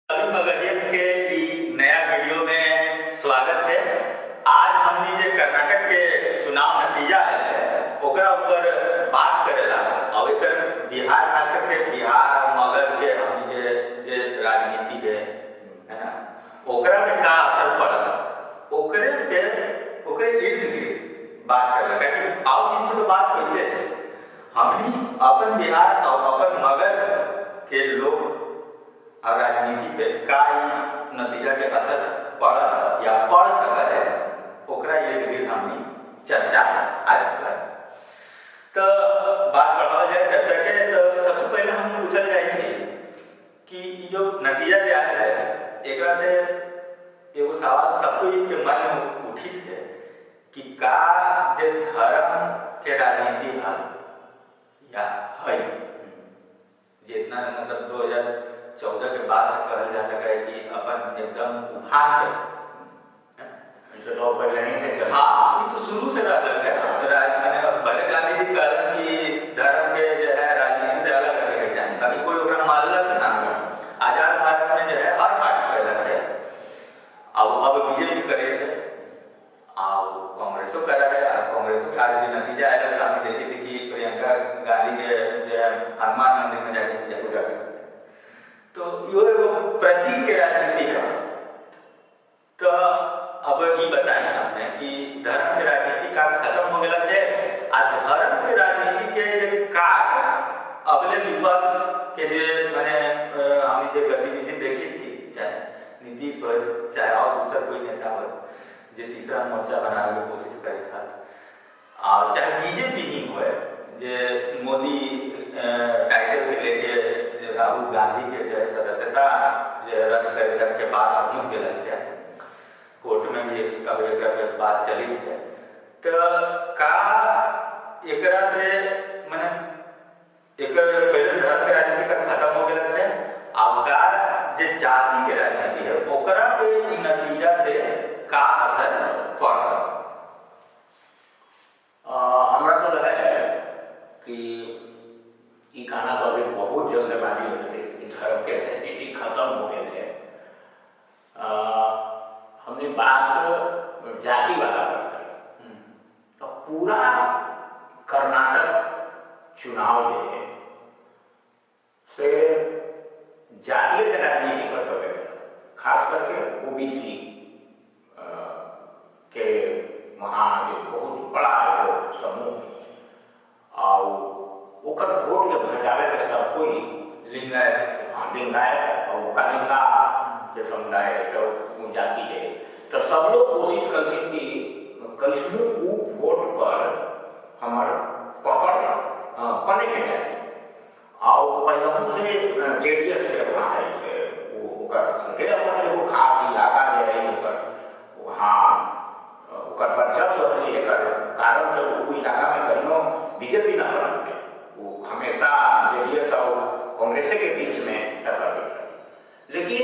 सभी मगहियंस के ई नया वीडियो में स्वागत है। आज हमनी जे कर्नाटक के चुनाव नतीजा है ओकरा ऊपर बात करेला और एकर बिहार, खास करके बिहार और मगध के हमनी के जे राजनीति है ना, ओकरा पे का असर पड़ल, ओकरे पे ओकरे इर्द गिर्द बात करेला। काहे और चीज पे तो बात होते है, हमनी अपन बिहार और अपन मगध के लोग और राजनीति पे का ई नतीजा के असर पड़ल या पड़ सकल है, ओकरा इर्द गिर्द हमनी चर्चा आज कर। तो बात बढ़ावल जाए चर्चा के, तो सबसे पहले हमनी पूछल जाए थी कि ई जो नतीजा जे आयल है एकरा से एगो सवाल सबको के मन में उठित है कि का जे धर्म के राजनीति है या है, जितना मतलब 2014 के बाद से कहल जा सका है कि अपन एकदम उफान पे ऐसे तो पहले ही से चल। हाँ, ये तो शुरू से रहल है। माने भले गांधी जी कहलन कि धर्म के जो है राजनीति से अलग रखे के चाही, बाकी कोई ओकरा मानलक ना। आजाद भारत में जो है हर पार्टी कहलक है, और अब बीजेपी करे थे और कांग्रेसो करा है। और कांग्रेसो के आज जो नतीजा आया तो हमने देखी थी कि प्रियंका गांधी के जो है हनुमान मंदिर में जाके पूजा पूजा कर। तो यो एगो प्रतीक के राजनीति है। तो अब ये बताइए आपने कि धर्म के राजनीति का खत्म हो गया है आ धर्म के राजनीति के जे काट अगले विपक्ष के जे माने हमने जे गतिविधि देखी थी, चाहे नीतीश हो चाहे और दूसरा कोई नेता हो जे तीसरा मोर्चा बनाने की कोशिश करी था, और चाहे बीजेपी ही हो जे मोदी टाइटल के लेके जे राहुल गांधी के जो है सदस्यता जे रद्द करे तक के बाद पहुंच गया है, कोर्ट में भी अब एकरा पे बात चली है। तो का एकरा से माने एकर पहले धर्म के राजनीति का खत्म हो गया है, अब का जे जाति के राजनीति है ओकरा पे ई नतीजा से का असर पड़ल? हमरा तो लगा है कि ई कहना तो अभी बहुत जल्दबाजी हो गई कि धर्म के राजनीति खत्म हो गई है। हमने बात जाति वाला पर करी तो पूरा कर्नाटक चुनाव जो है से जातीय राजनीति पर हो गया, खास करके ओबीसी के वहाँ के बहुत बड़ा एगो समूह है और ओकर वोट के भंजावे के सब कोई लिंगायत, हाँ लिंगायत और ओकलिंगा के समुदाय है तो वो जाति है, तो सब लोग कोशिश करते कि कैसनो ऊ वोट पर हमार पकड़ बने के चाहिए। और पहलहू से जेडीएस से वहाँ है से वो ओकर के अपन एगो खास इलाका जे है ओकर वहाँ ओकर वर्चस्व है, एकर कारण से वो इलाका में कहियो बीजेपी ना बनल है, वो हमेशा जेडीएस और कांग्रेस के बीच में टक्कर होत रहे। लेकिन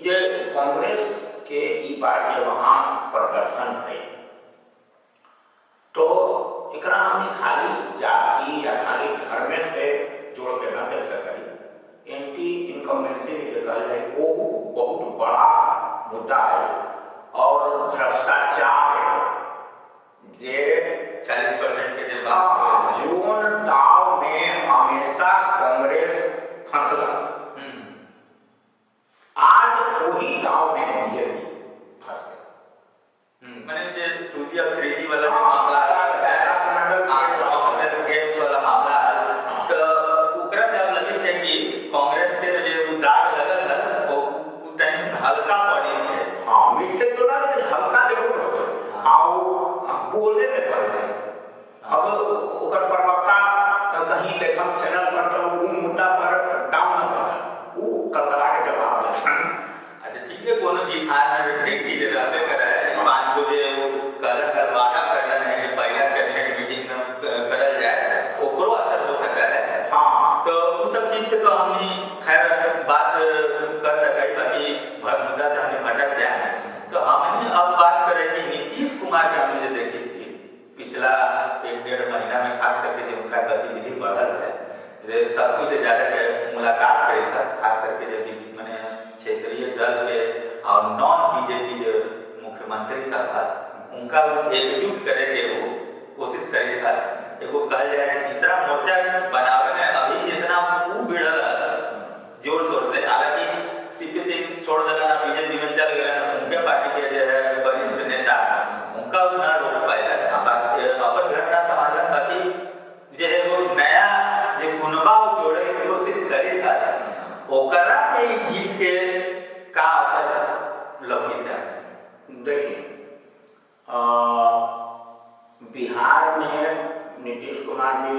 ये कांग्रेस के ई बार जे वहाँ प्रदर्शन है तो एकरा हमने खाली जाति या खाली धर्म से जोड़ के ना देख सकली। एंटी इनकम्बेंसी भी कहल जाए वो बहुत बड़ा मुद्दा है और भ्रष्टाचार जे 40% के जे हाँ, जोन दाव में हमेशा कांग्रेस फंसला, आज वही दाव में बीजेपी फंस गई। माने जे 2G और 3G वाला जो मामला है, कॉमनवेल्थ गेम्स वाला मामला है, तो ओकरा से अब लगित है कि कांग्रेस के जे उ दाग लगल है वो तनी से हल्का पड़ी है। हाँ, मिटते तो ना लेकिन हल्का जरूर होते आओ बोले में पड़ते। अब ओकर प्रवक्ता कहीं देखम चैनल पर तो उ मुद्दा पर डाउन न होता, उ कलकला के जवाब देता। अच्छा ठीक है, कोनो जीत हार में ठीक चीज रहबे करे है। 5 बजे वो करन कर वादा करलन है कि पहला कैबिनेट मीटिंग में करल जाए, ओकरो असर हो सकता है। हाँ, तो उस सब चीज पे तो हमनी खैर बात कर सकाई, बाकी मुद्दा से हमने भटक जाए। तो हमनी अब बात करें कि नीतीश कुमार के हमने जो देखी थी पिछला 1-1.5 महीना में, खास करके जो उनका गतिविधि बढ़ल है, जे सब कुछ से ज्यादा के मुलाकात करे था, खास करके जब मैंने क्षेत्रीय दल के और नॉन बीजेपी जो मुख्यमंत्री सब हथ उनका वो एकजुट करे के वो कोशिश करे था। एगो कहल जाए कि तीसरा मोर्चा बनावे में अभी जितना ऊ भिड़ल हथ जोर शोर से, हालांकि सीपी सिंह छोड़ दिला, बीजेपी में चल गए, उनके पार्टी के जो है वरिष्ठ नेता उनका वो ना रोक पाए, अपन घर ना संभालन, बाकी जो है वो नया जो कुनबा जोड़े के कोशिश करी था ओकरा के जीत के का असर लौकित है। देखिए बिहार में नीतीश कुमार जी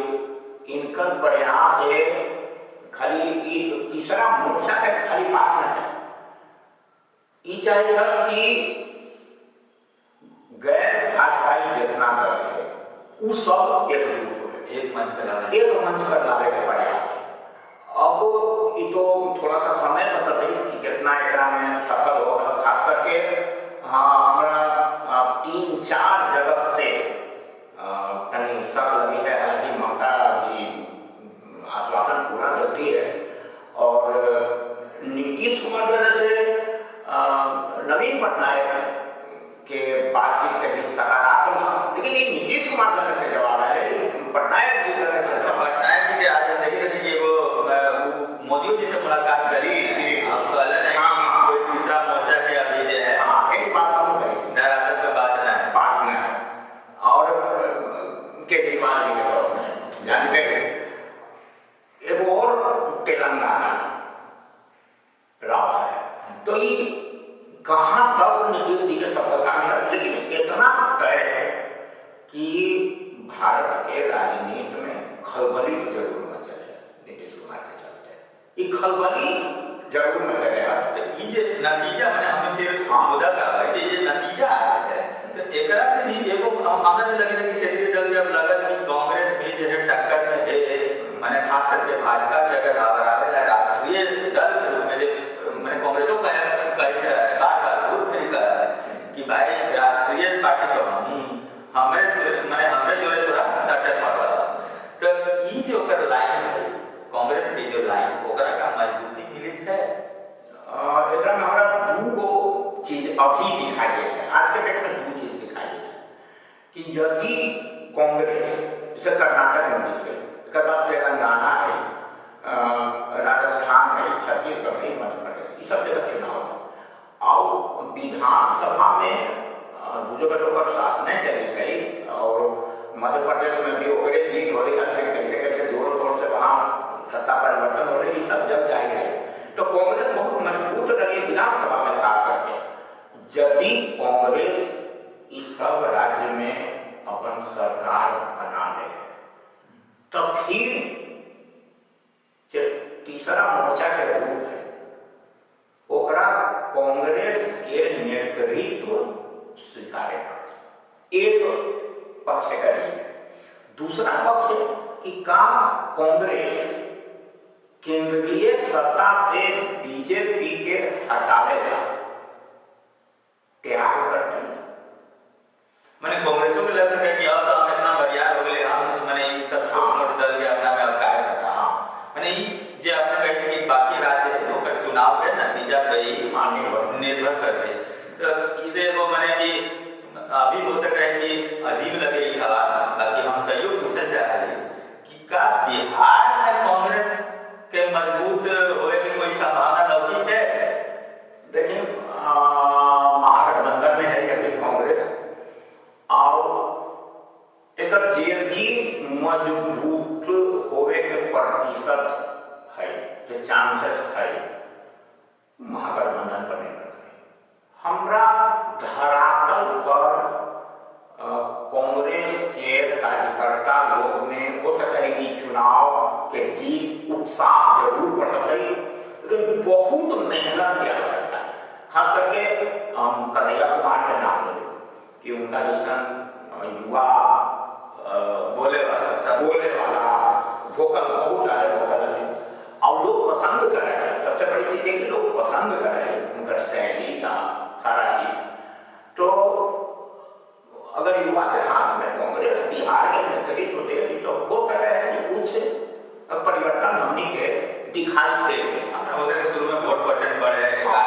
इनकर प्रयास है, खाली तीसरा मोर्चा के खाली बात न है, ई चाहे था कि गैर भाजपाई जितना दल है वो सब एकजुट हो, एक मंच पर लावे, एक मंच पर लावे के प्रयास है। अब ये तो थोड़ा सा समय बताते कि कितना एकरा में सफल हो, खास करके हाँ हमारा 3-4 जगह से तनी शक लगी है। हालांकि ममता भी आश्वासन पूरा देती है और नीतीश कुमार वजह से नवीन पटनायक के बातचीत के भी सकारात्मक, लेकिन ये नीतीश कुमार वजह से जवाब है, पटनायक जी वजह से। पटनायक जी के आज हम देखी थे कि वो मोदी जी से मुलाकात करी जी, अब कहले नहीं हाँ, कोई तीसरा मोर्चा के अभी जो है हाँ एक बात हम कही धरातल पे बात ना है, बात ना है। और केजरीवाल जी के तौर में जानते हैं एक और तेलंगाना राव साहब, तो ये कहाँ तक नीतीश जी के सफलता मिला, लेकिन इतना तय है कि भारत के राजनीति में खलबली तो जरूर मचल है नीतीश कुमार के चलते, ये खलबली जरूर मचल है। तो ये जे नतीजा माने हमें फिर मुद्दा का है कि ये नतीजा है तो एकरा से भी एगो हमरा जो लगे कि क्षेत्रीय दल जब लगत कि कांग्रेस भी जो है टक्कर में है, माने खास करके भाजपा के अगर आवे राष्ट्रीय दल के रूप में जो माने कांग्रेसों का कही बार बार बहुत फिर कहा है कि भाई राष्ट्रीय पार्टी तो हम ही हमरे माने हमरे जोरे थोड़ा सटक पड़ल, तो ई जो ओकर लाइन है कांग्रेस की जो लाइन ओकरा का मजबूती मिलित है। एकरा में हमरा दू गो चीज अभी दिखाई देते है, आज के डेट में दू चीज दिखाई देते है कि यदि कांग्रेस जैसे कर्नाटक में जीत गई, एक बाद तेलंगाना है, राजस्थान है, छत्तीसगढ़ है, मध्य प्रदेश, ये सब जगह चुनाव है और विधानसभा में दू जगह तो ओकर शासन चली गई और मध्य प्रदेश में भी ओकरे जीत हो रही है, फिर कैसे कैसे जोड़ तोड़ से वहाँ सत्ता परिवर्तन हो रही, ये सब जब जाएगा तो कांग्रेस बहुत मजबूत रही विधानसभा में। खास करके यदि कांग्रेस इस सब राज्य में अपन सरकार बना ले तो फिर जो तीसरा मोर्चा के रूप है ओकरा कांग्रेस के नेतृत्व स्वीकारे एक पक्ष करिए। दूसरा पक्ष कि का कांग्रेस केंद्रीय सत्ता से बीजेपी के हटावेगा त्याग करते हैं, माने कांग्रेसों के लग सके कि अब तो हम इतना बरियार हो गए, हम माने ये सब छोट मोट दल के अपना में अब काहे सका। हाँ माने ये जे आपने कहे थे कि बाकी राज्य है ओकर चुनाव के नतीजा पे ही निर्भर करते, तो इसे वो माने कि अभी हो सकता है कि अजीब लगे ये सवाल, बाकी हम तैयो पूछना चाह रहे कि का बिहार में कांग्रेस के मजबूत होए के कोई संभावना लौकित है? देखिए महागठबंधन में है यदि कांग्रेस और एक जे भी मजबूत होवे के प्रतिशत है, जो चांसेस है महागठबंधन पर निर्भर करे। हमरा धरातल पर कांग्रेस के कार्यकर्ता लोग में हो सके है कि चुनाव के जीत उत्साह जरूर बढ़ते, लेकिन बहुत मेहनत की आवश्यकता है। खास करके हम कन्हैया कुमार के नाम ले कि उनका जैसा युवा बोले वाला सब बोले वाला वोकल बहुत ज़्यादा वोकल है और लोग पसंद कर रहे हैं। सबसे बड़ी चीज़ है कि लोग पसंद कर रहे हैं उनका शैली का सारा चीज। तो अगर युवा के हाथ में कांग्रेस बिहार के नेतृत्व दे तो हो सके है कि कुछ परिवर्तन हमनी के दिखाई दे। हो सके शुरू में वोट परसेंट बढ़े, हाँ।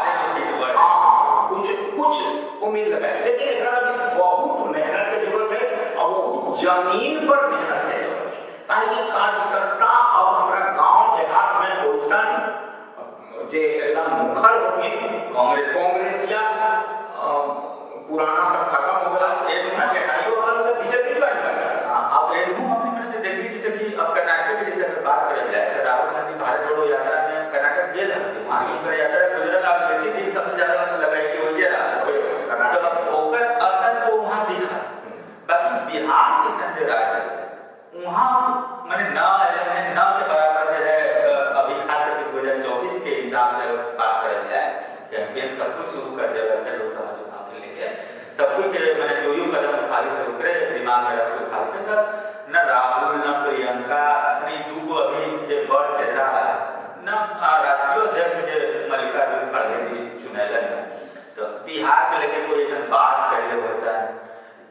जमीन पर मेहनत नहीं होती, काहे कि कार्यकर्ता अब हमरा गांव देहात में वैसन जे एकदम मुखर होके कांग्रेस कांग्रेसिया पुराना सब खत्म हो गया, एक जे हाइयो वाला सब बीजेपी ज्वाइन कर गया। हाँ, अब एनहू हमने तरह से देखली जैसे कि अब कर्नाटक के जैसे अगर बात करल जाए तो राहुल गांधी भारत जोड़ो यात्रा में कर्नाटक गेल हथिन, वहाँ से उनकर यात्रा गुजरल आ बेसी दिन सबसे ज्यादा लगे कि ओइजे रहा, कर्नाटक तो ओकर असर तो वहाँ दिखा। बाकी बिहार जैसन जे राज्य है वहाँ माने न न के बराबर जो है अभी खास करके 2024 के हिसाब से अगर बात करल जाए, कैंपेन सब कुछ शुरू कर देगा फिर लोकसभा चुनाव के लेके सब कोई के माने जो you कदम उठा थे ओकरे दिमाग में रख के उठा थे, तो न राहुल न प्रियंका नहीं दूगो अभी जे बड़ चेहरा है न राष्ट्रीय अध्यक्ष जे मल्लिकार्जुन खड़गे जी चुनैलन है, तो बिहार के लेके कोई ऐसा बात कैले होता है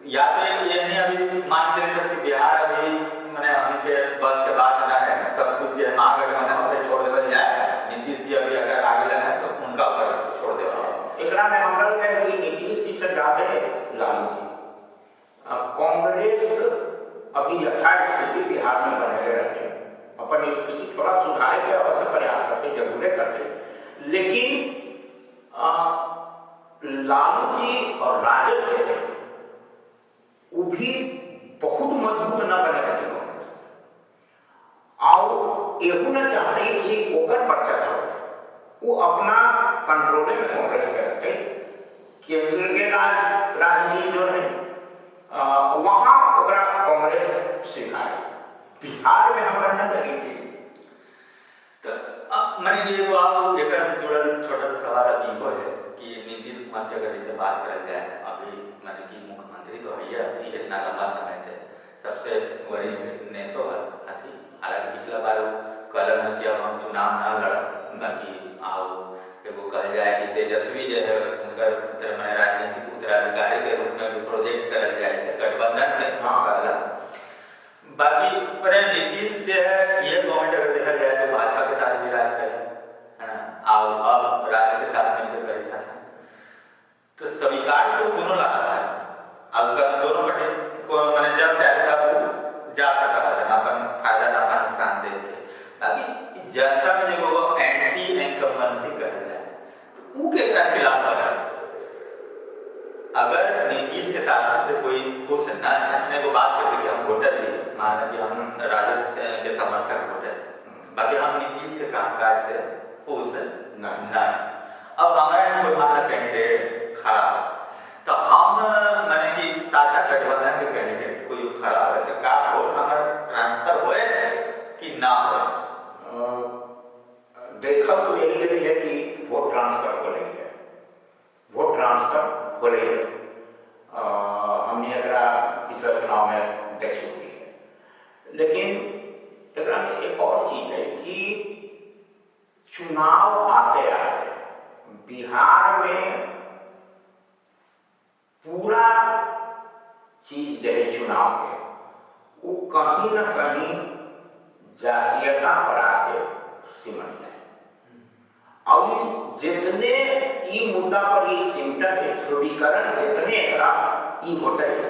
या तो ये नहीं अभी मान चले सकते कि बिहार अभी माने हमनी के बस के बात ना है, सब कुछ जो महागठबंधन पे छोड़ देवल जाए, नीतीश जी अभी अगर आगे है तो उनका ऊपर छोड़ देवल जाए। एकरा में हमरा लगे है कि नीतीश जी से ज्यादा लालू जी, कांग्रेस अभी यथास्थिति बिहार में बने रहते, अपन स्थिति थोड़ा सुधारे के अवश्य प्रयास करते, जरूरे करते, लेकिन लालू जी और राजद जे है वो भी बहुत मजबूत न बने रहते कांग्रेस, और एहू न चाहते कि ओकर वर्चस्व हो, वो अपना कंट्रोले में कांग्रेस के रहते, केंद्र के राजनीति जो है वहाँ ओकरा कांग्रेस स्वीकारे, बिहार में हमरा न लगी थी। तो अब माने ये वो आप एकरा से जुड़ल छोटा सा सवाल अभी हो है कि नीतीश कुमार के अगर जैसे बात करल जाए अभी माने कि मुख्यमंत्री तो है अथी इतना लंबा समय से सबसे वरिष्ठ नेता हथी, हालांकि पिछला बार वो कहलन है कि अब हम चुनाव ना लड़ब, बाकी आओ एगो कहल जाए कि तेजस्वी जो है उनकर माने राजनीतिक उत्तराधिकारी के रूप में भी प्रोजेक्ट करल जाए थे गठबंधन के कहला। बाकी पर नीतीश जो है ये गवर्नमेंट अगर देखा जाए तो भाजपा के साथ भी राज करे है ना, और अब राजद के साथ मिलकर करे था, तो स्वीकार तो दोनों लगा था, अब दोनों पार्टी को माने जब चाहे तब वो जा सकता था ना अपन फायदा ना अपन नुकसान देख के। बाकी जनता में जो वो एंटी इनकम्बेंसी कहल जाए तो ऊ के खिलाफ बना, अगर नीतीश के शासन से कोई खुश ना है, हमने वो बात करती कि हम वोटर भी माना कि हम राजद के समर्थक वोटर, बाकी हम नीतीश के कामकाज से खुश नहीं, अब हमारे यहाँ कोई माना कैंडिडेट खड़ा हो तो हम माने कि साझा गठबंधन के कैंडिडेट कोई खड़ा हो तो का वोट हमारा ट्रांसफर होए कि ना होए? देखा तो यही रही है कि वोट ट्रांसफर हो रही है, वोट ट्रांसफर हो रही है, हमने एकरा पिछला चुनाव में देख चुकी है। लेकिन एकरा में एक और चीज है कि चुनाव आते आते बिहार में पूरा चीज जो है चुनाव के वो कहीं ना कहीं जातीयता पर आके सिमट जाए, और जितने ई मुद्दा पर ई सिमटत है ध्रुवीकरण जितने एकरा ई होते है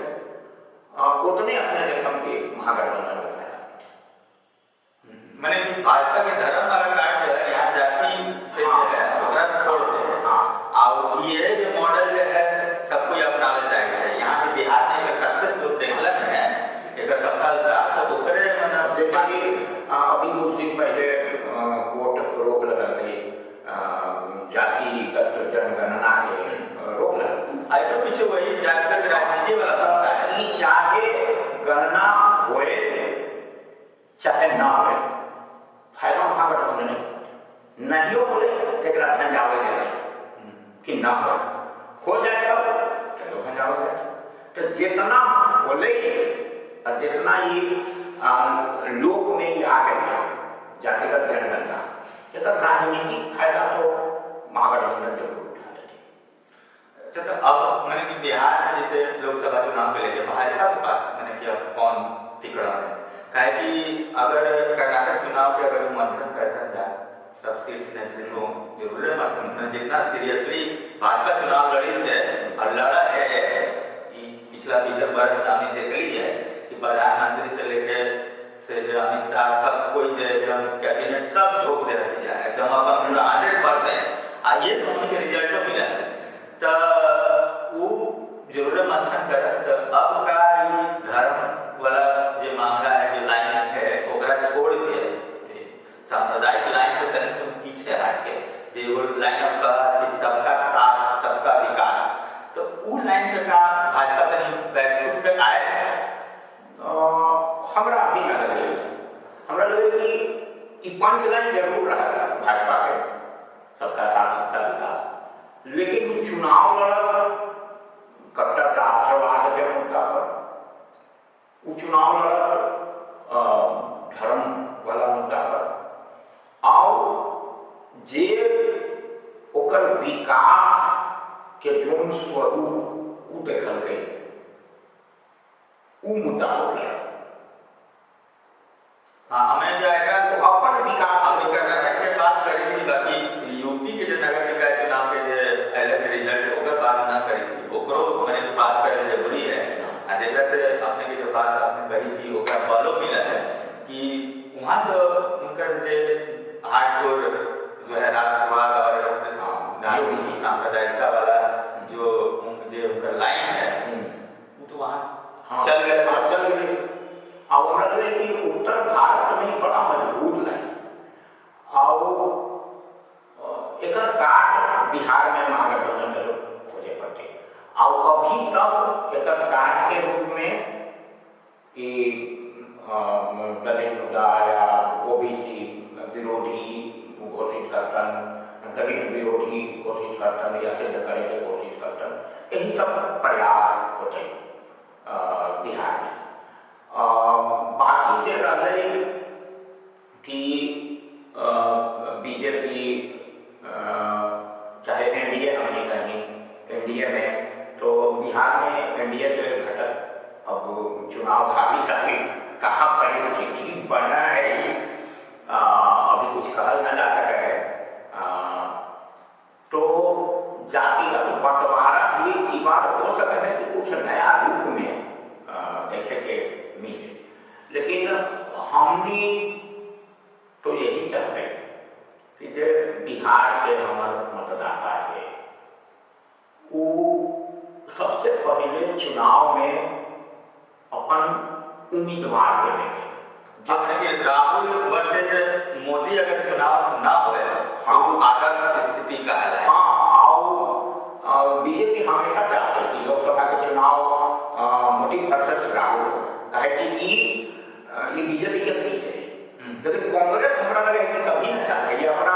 उतने अपने देखम के महागठबंधन में फायदा। माने भाजपा के धर्म वाला कार्ड जो है यहाँ जाति से जो है ओकरा छोड़ दे। हाँ, और ये जो मॉडल जो है सब कोई अपनाना चाहिए, यहाँ के बिहार में एकर सक्सेस लोग देखलन है एकर सफलता, तो ओकरे माने जैसा कि अभी कुछ दिन पहले कोर्ट रोक लगल रही जातिगत जनगणना के रोक लगल, आई तो पीछे वही जातिगत राजनीति वाला भाषा है, ई चाहे गणना होए चाहे ना होए फायदा महागठबंधन नहीं, नहीं होले तेकरा भंजावे जाए कि ना हो, हो जाए तब तो भंजावे जाए, तो जितना होले और जितना ये लोक में ये आ गए जातिगत जनगणना एकर राजनीतिक फायदा तो महागठबंधन जरूर उठा लेते। अच्छा, तो अब मैंने कि बिहार में जैसे लोकसभा चुनाव को लेकर भाजपा के पास मैंने कि अब कौन तिकड़ा है, काहे कि अगर कर्नाटक चुनाव के अगर मंथन करता जाए सब शीर्ष नेतृत्व जरूर है मंथन, जितना सीरियसली भाजपा चुनाव लड़ी है और लड़ा है पिछला बीतल वर्ष हमने देख ली है कि प्रधानमंत्री से लेके से जो अमित शाह सब कोई जो एकदम कैबिनेट सब झोंक दे रही है एकदम अपन पूरा 100%। आ ये हमनी के रिजल्टो मिला है, तो वो जरूर मंथन करत। तो अब का ई धर्म वाला जो मामला है, जो लाइन है, ओकरा छोड़ के सांप्रदायिक लाइन से तनी सुन पीछे हट के जे वो लाइन ऑफ कहा कि सबका साथ सबका विकास, तो उ लाइन पे का भाजपा तनी बैकफुट पे आए? हमरा अभी ना लगे, हमरा लगे कि ई पंच लाइन जरूर रहा भाजपा के, सबका साथ सबका विकास, लेकिन उ चुनाव लड़ल कट्टर राष्ट्रवाद के मुद्दा पर, उ चुनाव लड़ल धर्म वाला मुद्दा पर, और जे ओकर विकास के जोन स्वरूप उ देखल गई उ मुद्दा पर लड़ल। हाँ, हमें जो एकरा वो अपन विकास हम कर्नाटक के बात करी थी, बाकी यूपी के जो नगर निकाय चुनाव के जे आयल थे रिजल्ट ओकर बात ना करी थी, ओकरो माने बात करे जरूरी है। आ जेकरा से अपने के जो बात आपने कही थी ओकरा बलो मिला है कि वहाँ जो उनकर जे हार्डकोर जो है राष्ट्रवाद और धार्मिक सांप्रदायिकता वाला जो जे उनकर लाइन है वो तो वहाँ हाँ, चल गए। हाँ, चल गए। और हमरा लगे कि उत्तर भारत में बड़ा मजबूत लाइन और एकर काट बिहार में महागठबंधन के तो खोजे पड़ते, और अभी तक एकर काट के रूप में ये दलित मुद्दा या ओबीसी विरोधी घोषित करतन, दलित विरोधी घोषित करतन या सिद्ध करे के कोशिश करतन, यही सब प्रयास होते बिहार में। बाकी जे रहले कि बीजेपी चाहे एनडीए, हमने कहीं एनडीए में तो बिहार में एनडीए के घटक अब चुनाव हारी तक कहाँ परिस्थिति बना है अभी कुछ कहल ना जा सके है। तो जातिगत बंटवारा भी ई बार हो सके है कि कुछ नया रूप में देखे के मिले, लेकिन हमनी तो यही चाहते कि जे बिहार के हमार मतदाता है वो सबसे पहले चुनाव में अपन उम्मीदवार के देखे। अपने के राहुल वर्सेज मोदी अगर चुनाव ना होए तो वो आदर्श स्थिति कहलाए। हाँ, और बीजेपी हमेशा चाहते कि लोकसभा के चुनाव मोदी वर्सेस राहुल हो, काहे कि ये बीजेपी के पीछे है। लेकिन कांग्रेस हमरा लगे कि कभी ना चाहते ये अपना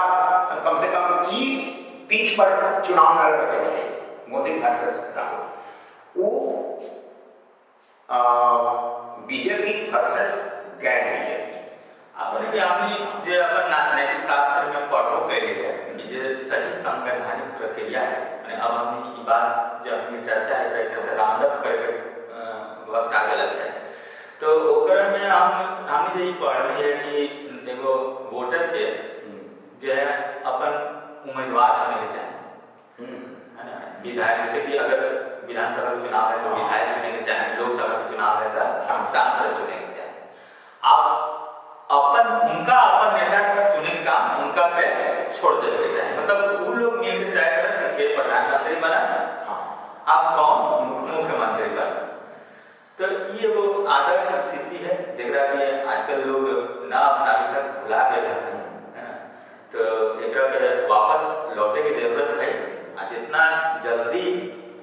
कम से कम ई पीछ पर चुनाव ना लड़के चाहिए मोदी वर्सेस राहुल, वो बीजेपी वर्सेस गैर बीजेपी। अपने के हमनी जे अपन नैतिक शास्त्र में पढ़ो कैले है कि जे सही संवैधानिक प्रक्रिया है, माने अब हमनी ई बात जब हमनी चर्चा है एक तरह से राउंड अप करे के वक्त आ गलत है, तो ओकरा में हमनी जे ई पढ़ली है कि एगो वोटर के जे है अपन उम्मीदवार चुने के चाही, है ना, विधायक, जैसे कि अगर विधानसभा के चुनाव है तो विधायक चुने के चाहे, लोकसभा के चुनाव है तो सांसद चुने के चाहे। आप अपन उनका अपन नेता चुने के काम उनका पे छोड़ देवे के चाहे, मतलब वो लोग मिलकर तय करत कि के प्रधानमंत्री बना, आप कौन मुख्यमंत्री बना। तो ये वो आदर्श स्थिति है जेकरा के आजकल लोग ना अपनावित हत, भुला गेल हत, है ना। तो एकरा पे वापस लौटे के जरूरत है, आ जितना जल्दी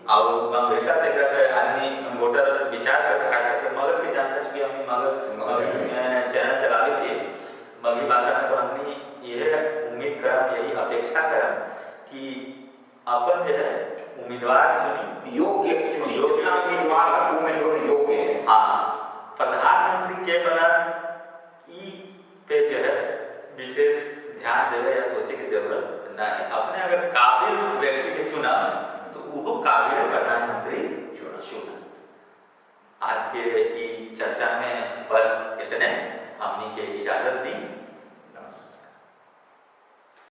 और गंभीरता से एकरा पे आदमी वोटर विचार कर, खास करके मगध के जनता, चूंकि हमनी मगध में चैनल चलावी थी मगही भाषा में, तो हमनी यह उम्मीद करम, यही अपेक्षा करम कि अपन जो है उम्मीदवार चुनी, योग्य चुनी, जितना उम्मीदवार है वो में जो योग्य है। हाँ, प्रधानमंत्री के बना ई पे जो है विशेष ध्यान देवे या सोचे के जरूरत नहीं है। अपने अगर काबिल व्यक्ति के चुना तो वो काबिल प्रधानमंत्री चुना। आज के ई चर्चा में बस इतने, हमनी के इजाजत दी।